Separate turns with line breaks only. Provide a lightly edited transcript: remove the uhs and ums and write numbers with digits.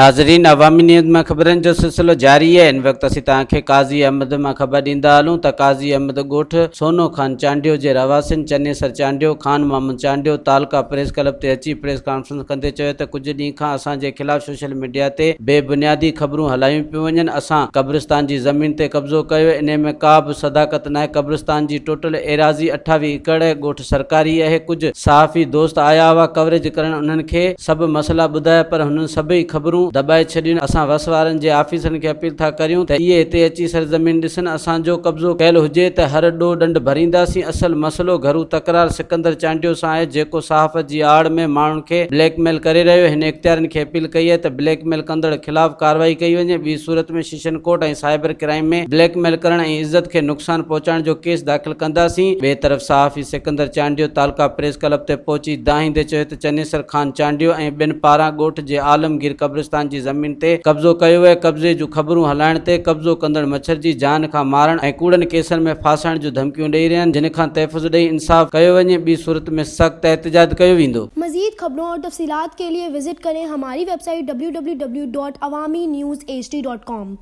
ناظرين عوامي نيوز مان خبرن جو سلسلو جاري آهي هن وقت اسين توهان کي قاضي احمد مان خبر ڏيندا هلون ته قاضي احمد ڳوٺ سونو خان چانڊيو جي رهواسين چنيسر چانڊيو، خان محمد چانڊيو تعلقه پريس ڪلب تي اچي پريس ڪانفرنس ڪندي چيو ته ڪجهه ڏينهن کان اسان جي خلاف سوشل ميڊيا تي بي بنيادي خبرون هلايون پيون وڃن اسان قبرستان جي زمين تي قبضو ڪيو انهي ۾ ڪا به صداقت ناهي قبرستان جي ٽوٽل ايراضي 28 ايڪڙ ڳوٺ سرڪاري اهي ڪجهه صحافي دوست آيا هئا ڪوريج ڪرڻ انهن کي سڀ مسئلا ٻڌايا پر هنن سڀئي خبرون دٻائي ڇڏيون اسان وس وارن جي آفيسرن کي اپيل ٿا ڪريون ته اهي هتي اچي سرزمين ڏسن اسان جو قبضو ڪيل هجي ته هر ڏوهه ڏنڊ ڀرينداسين اصل مسئلو گهرو تڪرار سڪندر چانڊيو سان آهي جيڪو صحافت جي آڙ ۾ ماڻهن کي بليڪ ميل ڪري رهيو هن اختيارين کي اپيل ڪئي آهي ته بليڪ ميل ڪندڙ خلاف ڪارروائي ڪئي وڃي ٻي صورت ۾ session court ۽ cyber crime ۾ blackmail ڪرڻ ۽ عزت کي نقصان پهچائڻ جو ڪيس داخل ڪنداسين. ٻئي طرف صحافي سڪندر چانڊيو تعلقه پريس ڪلب تي پهچي دانهيندي چيو ته چنيسر خان چانڊيو ۽ ٻين پاران ڳوٺ جي عالمگير قبرستان جي زمين تي قبضو ڪيو ويو قبضي جون خبرون هلائڻ تي قبضو ڪندڙ مڇرجي جان کان مارڻ ۽ ڪوڙن ڪيسن ۾ ڦاسائڻ جون ڌمڪيون ڏئي رهيا آهن جن کان تحفظ ڏئي انصاف ڪيو وڃي ٻي صورت ۾ سخت احتجاج ڪيو ويندو.
مزيد خبرون اور تفصيلات کے لئے وزٽ ڪرين ھماري website W W W dot Awami news H D dot com.